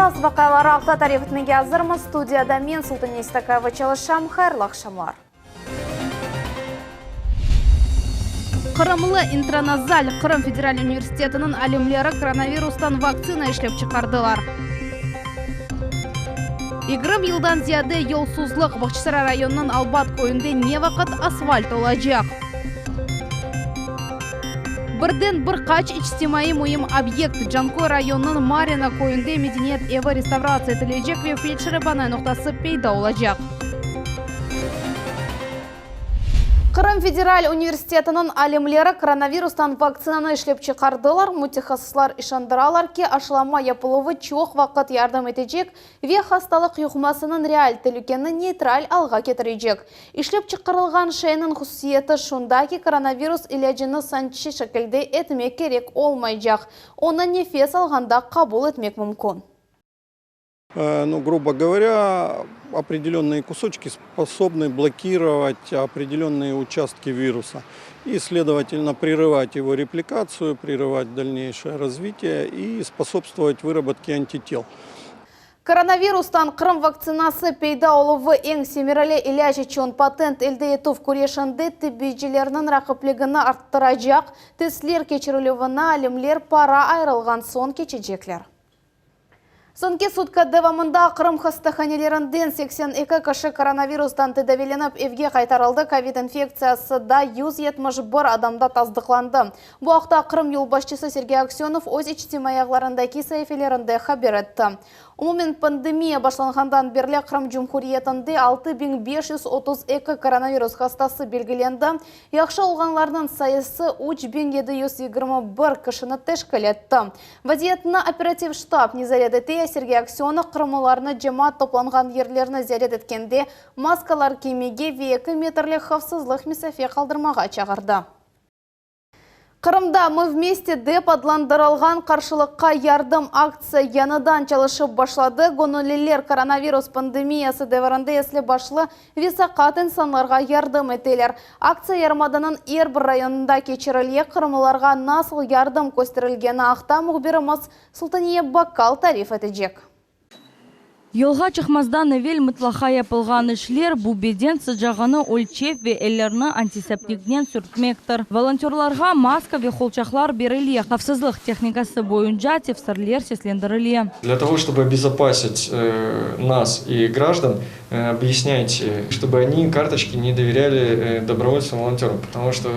Esas vaqiaları aqta tarif etmege azırmız. Studiyada men, Sultaniye İstakayeva, çalışam. Hayırlı aqşamlar. Qırımlı intranazal Qırım federal universitetiniñ alimleri koronavirustan vaktsina işlep çıqardılar. Yigirmi yıldan ziyade yolsuzlıq, Bağçasaray rayonınıñ Albat köyünde ne vaqıt asfalt olacaq? Birden bir qaç içtimaiy müim obyekt, Canköy rayonınıñ Marino köyünde medeniyet evi restavratsiya etilecek ve feldşer-ebanay noqtası peyda olacaq. Qırım federal universitetiniñ alimleri koronavirustan vaktsinanı işlep çıqardılar. Mütehassıslar işandıralar ki, aşılama yapıluvı çoq vaqıt yardım etecek ve hastalıq yuqmasınıñ real telükeni neytral alğa ketirecek. İşlep çıqarılğan şeyniñ hususiyeti şunda ki, koronavirus ilâcını sançı şekilde etmek kerek olmaycaq, onı nefes alğanda qabul etmek mümkün. Nu, грубо говоря, определенные кусочки способны блокировать определенные участки вируса и, следовательно, прерывать его репликацию, прерывать дальнейшее развитие и способствовать выработке антител. Koronavirustan Qırım vaktsinası peyda oluvı eñ semereli ilâc içün patent elde etüv küreşinde tibbiycilerniñ raqipligini arttıracaq, testler keçirilüvini alimler para ayırılğan soñ keçecekler. Soñki sutka devamında Qırım hastahanelerinden 82 kişi koronavirustan tedaviylenip evge qaytarıldı, kovid infektsiyası da 171 adamda tasdıqlandı. Bu aqta Qırım yolbaşçısı Sergey Aksönov öz içtimaiy ağlarındaki saifelerinde haber etti. Umumen, pandemiya başlanğandan berli Qırım Cumhuriyetinde 6532 koronavirus hastası belgilendi, Yahşı olğanlarnıñ sayısı 3721 kişini teşkil etti. Vaziyetni operativ ştab nezaret ete, Sergey Aksönov qırımlılarnı cemaat toplanğan yerlerni ziyaret etkende maskalar kiymege ve eki metrlik havfsızlıq mesafe qaldırmağa çağırdı. Qırımda Mı vmeste dep adlandırılğan qarşılıqqa yardım aktsiya yañıdan çalışıp başladı. Göñülliler koronavirus pandemiyası devirinde esli-başlı ve saqat insanlarğa yardım eteler. Aktsiya yarımadanıñ er bir rayonında keçirile. Qırımlılarğa nasıl yardım kösterilgeni aqta mühbirimiz Sultaniye Bakkal tarif etecek. Yolğa çıqmazdan evel mıtlaqa yapılğan işler, bu beden sıcağını ölçev ve ellerni antiseptiknen sürtmektir. Volontörlarğa maska ve qolçaqlar berile, havfsızlıq tehnikası boyunca tefsirler seslendirile. Для того, чтобы обезопасить нас и граждан, Объясняйте, чтобы они карточки не доверяли добровольцам, волонтерам, потому что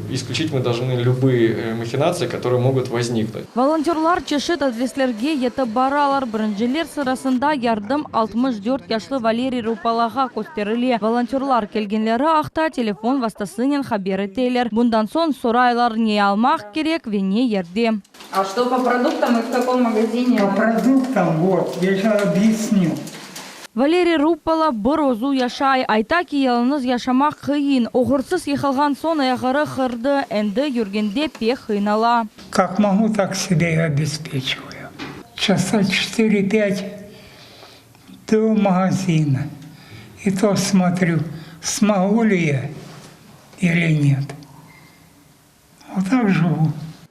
исключить мы должны любые махинации, которые могут возникнуть. Volontörlar çeşit adreslerge yetip baralar. Birinciler sırasında yardım 64 yaşlı Valeriy Rupalağa kösterile. Volontörlar kelgenleri aqta telefon vastasınen haber eteler. Bundan soñ soraylar, ne almaq kerek ve ne yerde. A çto po produktam i v kakom magazine? Po produktam, vot, ya şas obyasnю. Valeriy Ruppala bir özü yaşay. Ayta ki, yalıñız yaşamaq qıyın. Oğursız yıqılğan soñ ayağarı qırdı, endi yürgende pek qıynala. Kak mogu, tak sebe i obespeçivayu. Çasa çetıre-pât do magazina, i to smotrü, smogu li ya ili net. Vot tak живu.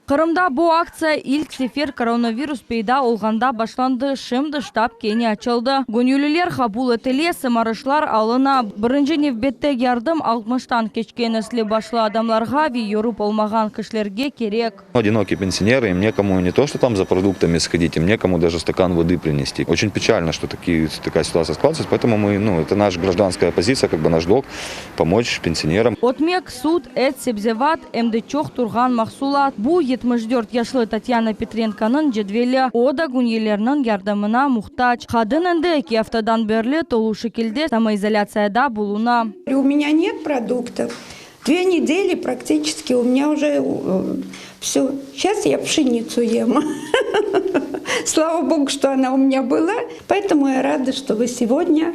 Qırımda bu aktsiya ilk sefer koronavirus peyda olğanda başlandı, şimdi ştab kene açıldı. Göñülliler qabul etile, sımarışlar alına. Birinci nevbette yardım altmıştan keçken esli başlı adamlarğa ve yürüp olmağan kişilerge kerek. Odinokiy pensionerı, im nekomu ne to, çto tam za produktami shodit, im nekomu daje stakan vody prinesti. Oçen peçalno, çto takiy, takaya situatsiya skladывается, poetomu mı, nu, eto naş grajdanskaya pozitsiya, kak bı naş dolg pomoç pensioneram. Ötmek, süt, et, sebzevat, em de çoq turğan mahsulat. Bu, 74 yaşlı Tatyana Petrenkonıñ cedveli. O da göñüllerniñ yardımına muhtac. Qadın endi eki aftadan berli tolu şekilde samoizolâtsiyada buluna. U menya net produktov. Dve nedeli praktiçeski u menya uje vsё. Seyças ya pşenitsu yem. Slava Bogu, çto ona u menya byla. Poetomu ya rada, çto vı segodnâ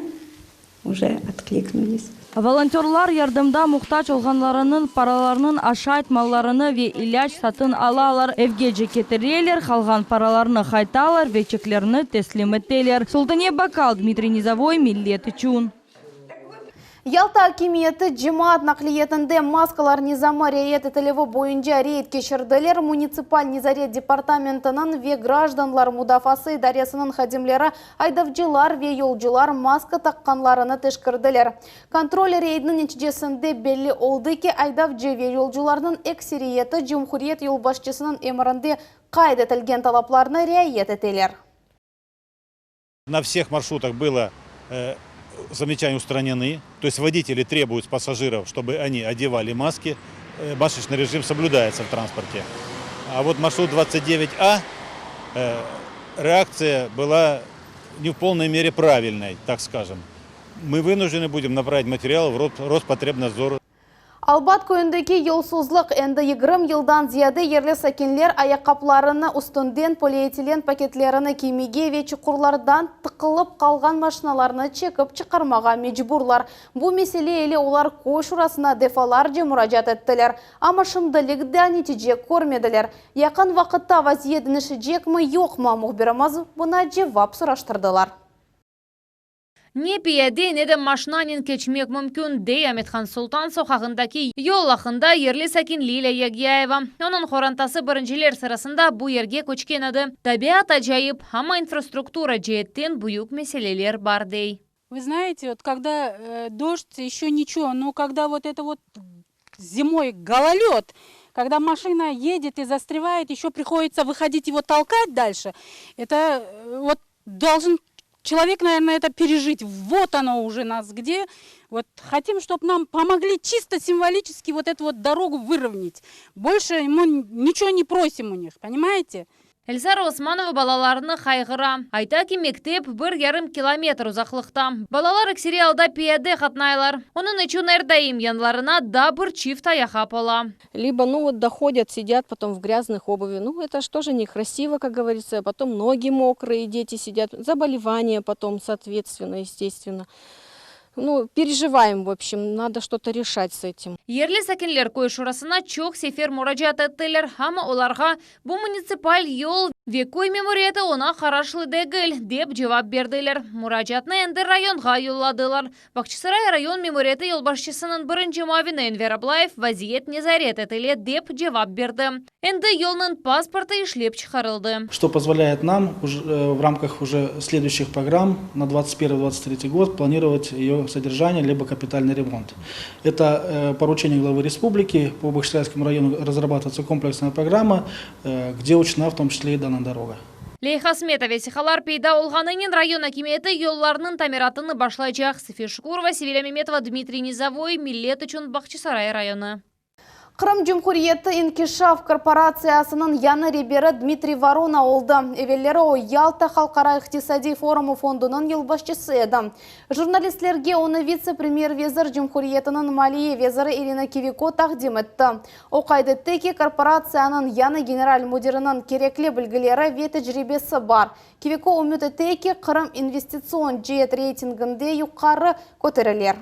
Uje otkliknulis. Volontörlar yardımda muhtac olğanlarınıñ paralarınıñ aşayt mallarını ve ilâc satın alalar, evgece ketireler, qalğan paralarnı qaytalar ve çeklerni teslim eteler. Sultaniye Bakal, Dmitriy Nizovoy, Millet içün. Yalta akimiyeti cemaat naqliyetinde maskalar nizamı riayet etilüvi boyunca reyd keçirdiler. Munitsipal nezaret departamentiniñ ve grajdanlar mudafaası idaresiniñ hadimleri aydavcılar ve yolcular maska taqqanlarını teşkirdiler. Kontrol reydiniñ neticesinde belli oldı ki, aydavcı ve yolcularnıñ ekseriyeti cumhuriyet yolbaşçısınıñ emrinde qayd etilgen talaplarnı riayet eteler. На всех маршрутах было замечания устранены, то есть водители требуют с пассажиров, чтобы они одевали маски, масочный режим соблюдается в транспорте. А вот маршрут 29А реакция была не в полной мере правильной, так скажем. Мы вынуждены будем направить материал в Роспотребнадзор. Albat köyündeki yolsuzlıq endi 20 yıldan ziyade yerli sakinler ayaqqaplarını üstünden polietilen paketlerini kiymege ve çuqurlardan tıqılıp qalğan maşinalarnı çekip çıqarmağa mecburlar. Bu mesele ile olar köy şurasına defalarca muracaat ettiler, amma şimdilik daa netice körmediler. Yaqın vaqıtta vaziyet deñişecekmi, yoqmı, mühbirimiz buña cevap soraştırdılar. Ne piyade, ne de maşinanen keçmek mümkün, dey Amethan Sultan soqağındaki yol aqqında yerli sakin Lilâ Yagiyayeva. Onıñ qorantası birinciler sırasında bu yerge köçken edi. Tabiat acayip, amma infrastruktura ceetten büyük meseleler bar, dey. Вы знаете, вот когда дождь, еще ничего, но когда вот это вот зимой гололед, когда машина едет и застревает, еще приходится выходить его толкать дальше, это вот должен человек, наверное, это пережить. Вот оно уже нас где. Вот хотим, чтобы нам помогли чисто символически вот эту вот дорогу выровнять. Больше мы ничего не просим у них, понимаете? Эльзара Османова balalarını qayğıra. Ayta ki, mektep bir yarım kilometr uzaqlıqta. Balalar ekseri alda piyade qatnaylar. Onıñ içün er daim yanlarına da bir çift ayaqqap ola. Либо, ну вот, доходят, сидят потом в грязных обуви. Ну, это же тоже некрасиво, как говорится. Потом ноги мокрые, дети сидят. Заболевания потом, соответственно, естественно. Ну, переживаем, в общем, надо что-то решать с этим. Yerli sakinler köy şurasına çoq sefer muracaat ettiler, amma olarğa bu munitsipal yol ve köy memuriyeti oña qaraşlı degil, dep cevap berdiler. Muracaatnı endi rayonğa yolladılar. Bağçasaray rayon memuriyeti yolbaşçısınıñ birinci muavini Enver Ablayev vaziyet nezaret etile dep cevap berdi. Endi yolnıñ pasportı işlep çıqarıldı. Что позволяет нам уже в рамках уже следующих программ на 2021-2023 год планировать ее содержание либо капитальный ремонт. Это поручение главы республики. По Бахчисарайскому району разрабатывается комплексная программа, где учтена в том числе и данная дорога. Leyha smeta vesiqalar peyda olğanınen rayon akimiyeti yollarnıñ tamiratını başlaycaq. София Шукурова, Севиля Меметова, Дмитрий Низовой, Millet içün Bağçasaray rayonı. Qırım Cumhuriyeti İnkişaf korporatsiyasınıñ yañı reberi Dmitriy Vorona oldı. Evelleri o Yalta halqara iqtisadiy forumı fondunıñ yolbaşçısı edi. Jurnalistlerge onı vitse-premyer vezir Cumhuriyetiniñ maliye veziri İrina Kiviko taqdim etti. O qayd etti ki, korporatsiyanıñ yañı general müdiriniñ kerekli bilgileri ve tecribesi bar. Kiviko ümüt ete ki, Qırım investitsion ceet reytinginde yuqarı köterilir.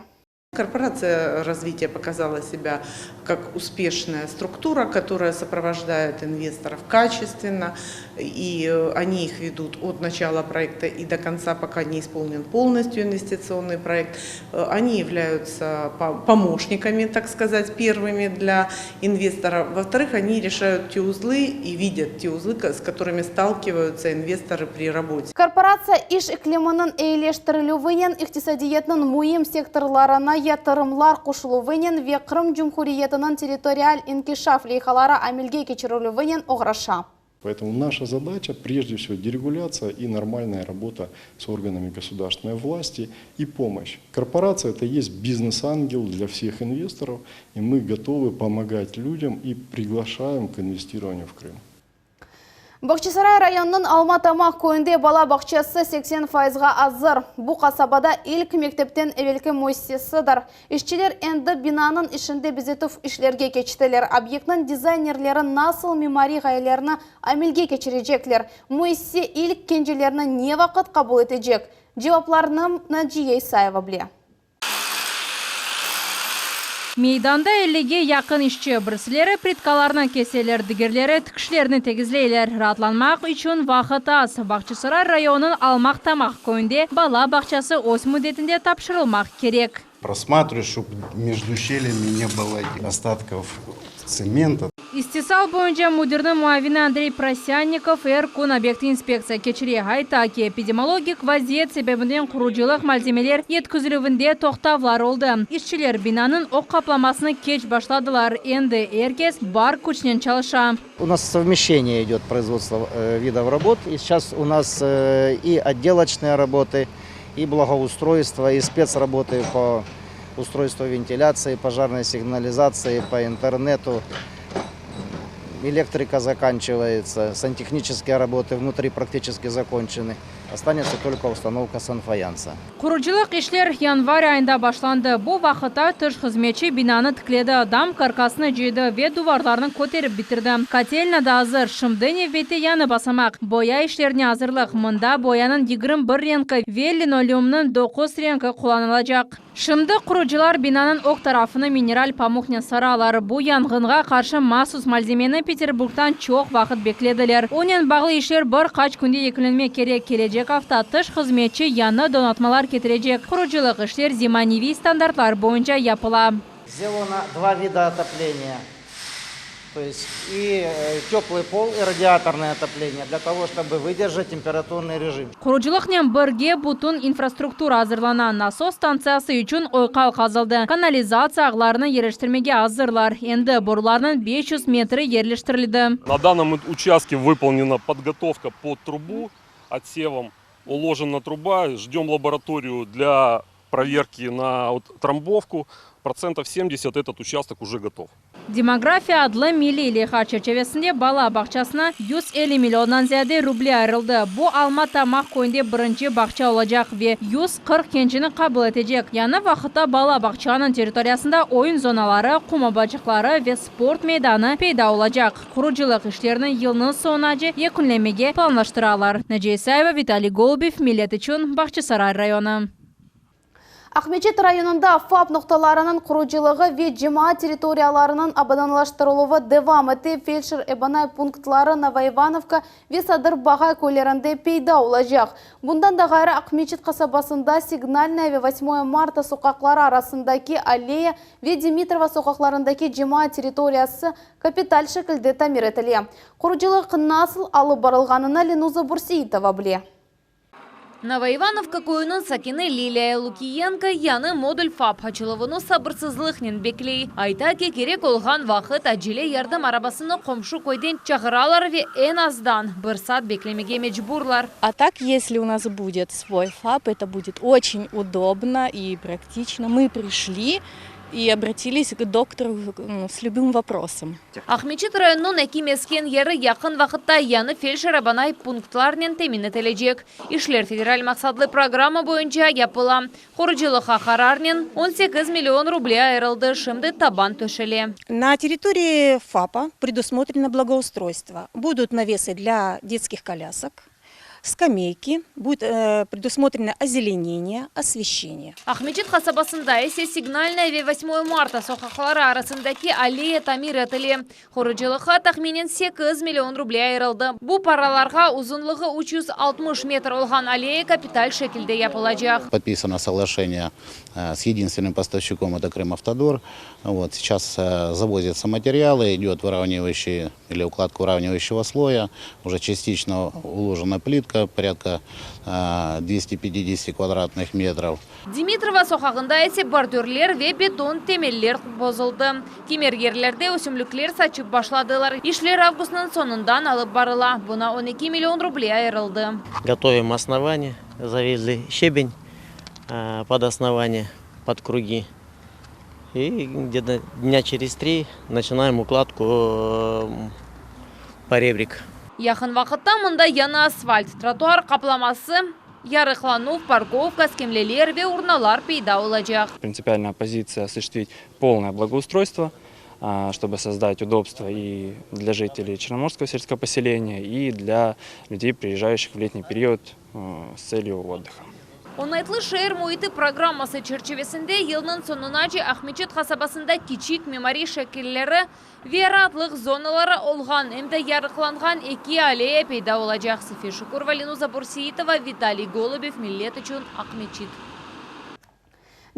Корпорация развития показала себя как успешная структура, которая сопровождает инвесторов качественно, и они их ведут от начала проекта и до конца, пока не исполнен полностью инвестиционный проект. Они являются помощниками, так сказать, первыми для инвестора. Во-вторых, они решают те узлы и видят те узлы, с которыми сталкиваются инвесторы при работе. Korporatsiya iş ikliminiñ eyileştirilüvinen iqtisadiyatnıñ müim sektorlarına yatırımlar qoşuluvınen ve Qırım Cumhuriyetiniñ territorial inkişaf leyhaları amelge keçirilüvinen oğraşa. Поэтому наша задача прежде всего дерегуляция и нормальная работа с органами государственной власти и помощь. Корпорация это и есть бизнес-ангел для всех инвесторов, и мы готовы помогать людям и приглашаем к инвестированию в Крым. Bağçasaray rayonınıñ Alma Tamaq köyünde bala bağçası 80 fayızğa azır. Bu qasabada ilk mektepten evelki müessisesidir. İşçiler endi binanıñ içinde bezetüv işlerge keçtiler. Obyektniñ dizaynerleri nasıl mimariy ğayelerni amelge keçirecekler? Müessise ilk kencelerni ne vaqıt qabul etecek? Cevaplarnı Naciye İsayeva bile. Meydanda 50-ge yaqın işçi. Birisileri plitkalarnı keseler, digerleri tikişlerni tegizleyler. Raatlanmaq içün vaqıt az. Bağçasaray rayonınıñ Almaq Tamaq köyünde bala bağçası öz müddetinde tapşırılmaq kerek. Просматриваю, чтобы между щелями не было остатков цемента. İstisal boyunca müdirniñ muavini Andrey Prosyannikov er kün obyektte inspektsiya keçire. Ayta ki, epidemiologik vaziyet sebebinden qurucılıq malzemeler yetkizilüvinde toqtavlar oldı. İşçiler binanıñ ög qaplamasını keç başladılar. Endi er kes bar küçnen çalışa. У нас совмещение идет производство видов работ. И сейчас у нас и отделочные работы, и благоустройство, и спецработы по устройству вентиляции, пожарной сигнализации, по интернету. Электрика заканчивается, сантехнические работы внутри практически закончены. Останется только установка санфаянса. Qurucılıq işler yanvar ayında başlandı. Bu vaqıtta tış hızmetçi binanı tikledi, dam karkasını cıydı ve duvarlarnı köterip bitirdi. Kotelna da azır. Şimdi nevbette yañı basamaq, boya işlerine azırlıq. Mında boyanıñ 21 renki ve linoleumnıñ doquz renki qullanılacaq. Şimdi qurucılar binanıñ ög tarafını mineral pamuqnen saralar. Bu yanğınğa qarşı mahsus malzemeni Peterburgdan çoq vaqıt beklediler. Onen bağlı işler bir qaç künde yekünlenmek kerek. Kelecek afta tış hızmetçi yañı donatmalar ketirecek. Qurucılıq işler zemaneviy standartlar boyunca yapıla. Сделано два вида отопления. То есть и теплый пол, и радиаторное отопление для того, чтобы выдержать температурный режим. Qurucılıqnen birge bütün infrastruktura azırlana. Nasos stantsiyası içün oyqal qazıldı. Kanalizatsiya ağlarını yerleştirmege azırlar. Endi borularnıñ 500 metri yerleştirildi. На данном участке выполнена подготовка под трубу отсевом. Уложена труба. Ждем лабораторию для проверки на утрамбовку. Процентов 70 этот участок уже готов. Demografiya adlı milliy leyha çerçivesinde bala bağçasına 150 milliondan ziyade ruble ayırıldı. Bu Alma Tamaq köyünde birinci bağça olacaq ve 140 gençni qabul etecek. Yañı vaqıtta bala bağçanıñ territoriyasında oyun zonaları, qum obaçıqları ve sport meydanı peyda olacaq. Qurucılıq işlerini yılnıñ soñunace yekünlemege planlaştıralar. Naciye İsayeva, Vitaliy Golubev, Millet içün, Bağçasaray rayonı. Aqmeçit rayonında FAP noqtalarınıñ qurucılığı ve cemaat territoriyalarınıñ abadanlaştırıluvı devam ete, feldşer-ebanay punktları Novoivanovka ve Sadır Bağay köylerinde peyda olacaq. Bundan da ğayrı, Aqmeçit qasabasında Signalnaya ve Vosmoye Marta soqaqları arasındaki alleya ve Dimitrova soqaqlarındaki cemaat territoriyası kapital şekilde tamir etile. Qurucılıq nasıl alıp barılğanını Lenuza Bürseitova bile. Novoivanovka köyüniñ sakini Liliya Lukiyenko yañı modul FAP açıluvını sabırsızlıqnen bekley. Ayta ki, kerek olğan vaqıt acele yardım arabasını qomşu köyden çağıralar ve eñ azdan bir saat beklemege mecburlar. А так, если у нас будет свой ФАП, это будет очень удобно и практично. Мы пришли и обратились к доктору с любым вопросом. Aqmeçit rayonınıñ eki mesken yeri yaqın vaqıtta yañı feldşer-ebanay punktlarnen temin etilecek. İşler federal maqsatlı programma boyunca yapıla. Qurucılıqqa qararnen 18 million ruble ayırıldı, şimdi taban töşele. На территории ФАПа предусмотрено благоустройство. Будут навесы для детских колясок, скамейки, будет предусмотрено озеленение, освещение. Aqmeçit qasabasında ise Signalnaya ve 8 marta soqaqları arasındaki alleya tamir etile. Qurucılıqqa tahminen 8 million ruble ayırıldı. Bu paralarğa uzunlığı 360 metr olğan alleya kapital şekilde yapılacaq. Подписано соглашение с единственным поставщиком, это Крымавтодор. Вот, сейчас завозятся материалы, идет выравнивающий или укладка выравнивающего слоя. Уже частично уложена плитка, порядка 250 квадратных метров. Dimitrova soqağında ise bordürler ve beton temeller bozuldı. Kimer yerlerde ösümlikler saçıp başladılar. İşler avgustnıñ soñundan alıp barıla. Buña 12 million ruble ayırıldı. Готовим основание, завезли щебень под основание, под круги. И где-то дня через три начинаем укладку поребрик. Yaqın vaqıtta mında yañı asfalt, trotuar qaplaması, yarıqlanuv, parkovka, skemleler ve urnalar peyda olacaq. Принципиальная позиция осуществить полное благоустройство, чтобы создать удобства и для жителей Черноморского сельского поселения, и для людей, приезжающих в летний период с целью отдыха. Oñaytlı şeer müiti programması çerçivesinde yılnıñ soñunace Aqmeçit qasabasında kiçik mimariy şekilleri ve raatlıq zonaları olğan em de yarıqlanğan eki alleya peyda olacaq. Safiye Şukurova, Lenuza Bürseitova, Vitaliy Golubev, Millet içün Aqmeçit.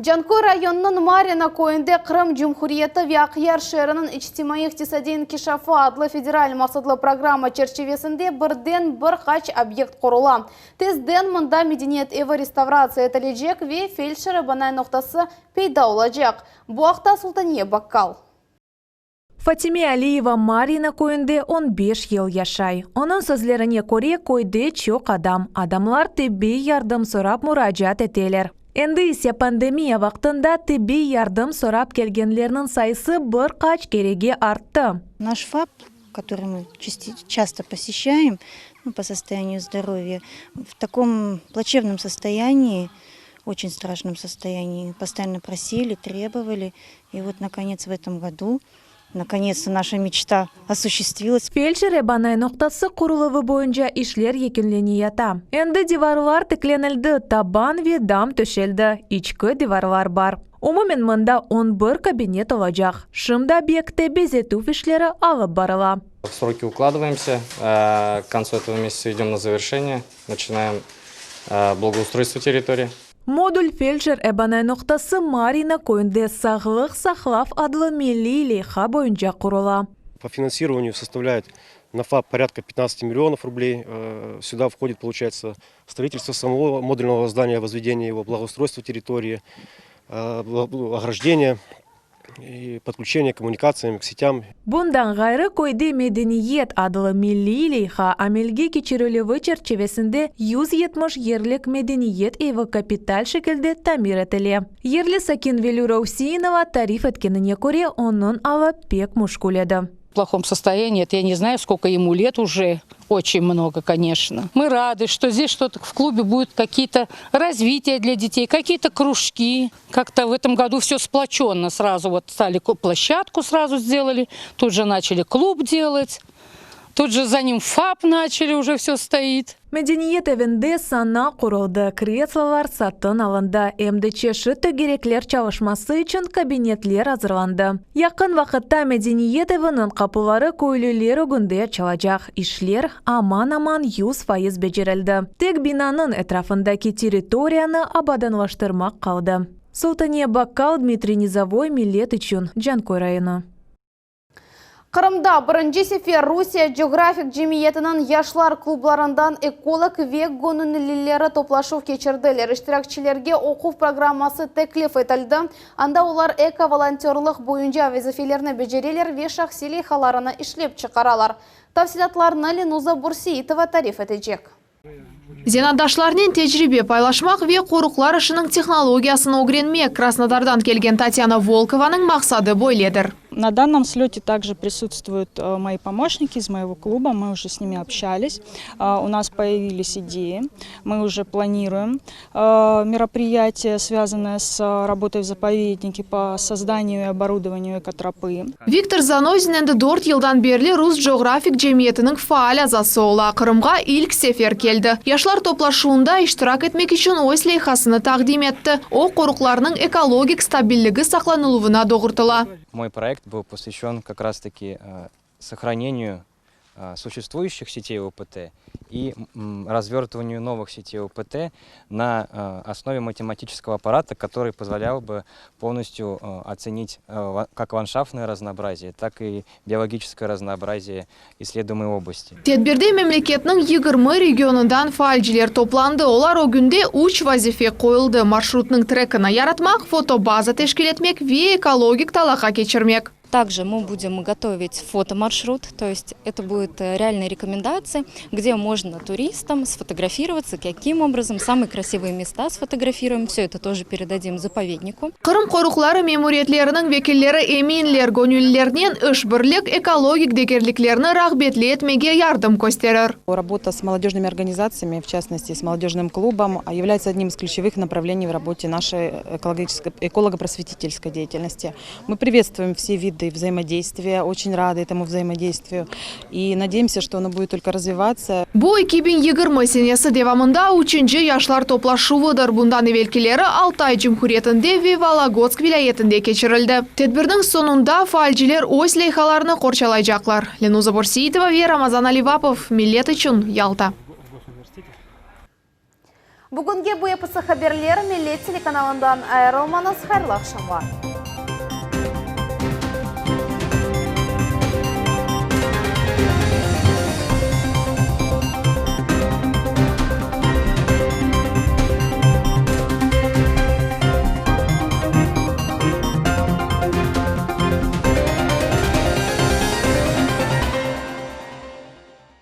Canköy rayonınıñ Maryino köyünde Qırım Cumhuriyeti ve Aqyar şeeriniñ içtimaiy-iqtisadiy inkişafı adlı federal maqsatlı programma çerçivesinde birden bir qaç obyekt qurula. Tezden mında medeniyet evi restavratsiya etilecek ve feldşer-ebanay noqtası peyda olacaq. Bu aqta Sultaniye Bakkal. Fatime Aliyeva Maryino köyünde on beş yıl yaşay. Onıñ sözlerine köre, köyde çoq adam, adamlar tibbiy yardım sorap muracaat eteler. Endi ise pandemiya vaqtında tibbiy yardım sorap kelgenlerniñ sayısı bir qaç kerege arttı. Naş FAP, kotorıy mı çasto poseşçaem, nu, po sostoyaniyu zdorövya, v takom plaçevnom sostoyanii, oçen straşnom sostoyanii, postoyanno prosili, trebovali, i vot, nakonets, v etom godu, nakonets-to naşa meçta osushchestvилась. Feldşer-ebanay noqtası quruluvı boyunca işler yekünleneyata. Endi divarlar tiklenildi, taban ve dam töşeldi, içki divarlar bar. Umumen mında on bir kabinet olacaq. Şimdi obyektte bezetüv işleri alıp barıla. В сроки укладываемся, к концу этого месяца идем на завершение, начинаем благоустройство территории. Modul feldşer-ebanay noqtası Maryino köyünde Sağlıq saqlav adlı milliy leyha boyunca qurula. По финансированию составляет на ФАП порядка пятнадцати миллионов рублей. Сюда входит, получается, строительство самого модульного здания, возведение его, благоустройство территории, ограждение и подключение к коммуникациям, к сетям. Bundan ğayrı, köyde Medeniyet adlı milliy leyha amelge keçirilüvi çerçivesinde 170 yerlik medeniyet evi kapital şekilde tamir etile. Yerli sakin Velüra Useinova tarif etkenine köre, onıñ alı pek müşkül edi. В плохом состоянии, это я не знаю, сколько ему лет уже, очень много, конечно. Мы рады, что здесь что-то в клубе будет какие-то развития для детей, какие-то кружки. Как-то в этом году все сплоченно сразу, вот стали площадку сразу сделали, тут же начали клуб делать, тут же за ним ФАП начали, уже все стоит. Medeniyet evinde sana quruldı, kreslolar satın alındı, em de çeşit tögerekler çalışması içün kabinetler azırlandı. Yaqın vaqıtta medeniyet eviniñ qapuları köylüler ögünde açılacaq. İşler aman-aman 100% becerildi. Tek binanıñ etrafındaki territoriyanı abadanlaştırmaq qaldı. Sultaniye Bakkal, Dmitriy Nizovoy, Millet içün, Canköy rayonı. Qırımda birinci sefer Rusiye coğrafik cemiyetiniñ yaşlar klublarından ekolog ve göñüllileri toplaşuv keçirdiler. İştirakçilerge oquv programması teklif etildi. Anda olar eko-volontörlıq boyunca vazifelerni becereler ve şahsiy leyhalarını işlep çıqaralar. Tafsilâtlarnı Lenuza Bürseitova tarif etecek. Zenaatdaşlarnen tecribe paylaşmaq ve qoruqlar işiniñ tehnologiyasını ögrenmek, Krasnodardan kelgen Tatyana Volkovanıñ maqsadı böyledir. На данном слете также присутствуют мои помощники из моего клуба, мы уже с ними общались, у нас появились идеи, мы уже планируем мероприятие, связанное с работой в заповеднике по созданию и оборудованию экотропы. Viktor Zanozin endi dört yıldan berli Rus coğrafik cemiyetiniñ faal azası ola, Qırımğa ilk sefer keldi. Yaşlar toplaşuvında iştirak etmek içün öz leyhasını taqdim etti, o, qoruqlarnıñ ekologik stabilligi saqlanıluvına doğurtıla. Мой проект был посвящен как раз таки сохранению существующих сетей ОПТ и развертыванию новых сетей ОПТ на основе математического аппарата, который позволял бы полностью оценить как ландшафтное разнообразие, так и биологическое разнообразие исследуемой области. Tedbirde memleketniñ 20 regionından faalciler toplandı. Olar ögünde üç vazife qoyuldı, marşrutnıñ trekini yaratmaq, fotobaza teşkil etmek ve ekologik talaqa keçirmek. Также мы будем готовить фотомаршрут, то есть это будут реальные рекомендации, где можно туристам сфотографироваться, каким образом, самые красивые места сфотографируем, все это тоже передадим заповеднику. Qırım qoruqları memuriyetleriniñ vekilleri eminler, göñüllilernen işbirlik ekologik degerliklerni rağbetli etmege yardım kösterir. Работа с молодежными организациями, в частности с молодежным клубом, является одним из ключевых направлений в работе нашей экологической, эколого-просветительской деятельности. Мы приветствуем все виды взаимодействия, очень рады этому взаимодействию и надеемся, что оно будет только развиваться. Bu 2020 senesi devamında üçünci yaşlar toplaşuvıdır. Bundan evelkileri Altay Cumhuriyetinde ve Vologodsk vilâyetinde keçirildi. Tedbirniñ soñunda faalciler öz leyhalarını qorçalaycaqlar. Lenuza Bürseitova ve Ramazan Alivapov, Millet içün, Yalta. Bugünge bu episi haberler, Millet telekanalından ayırılmañız, hayırlı aqşamlar.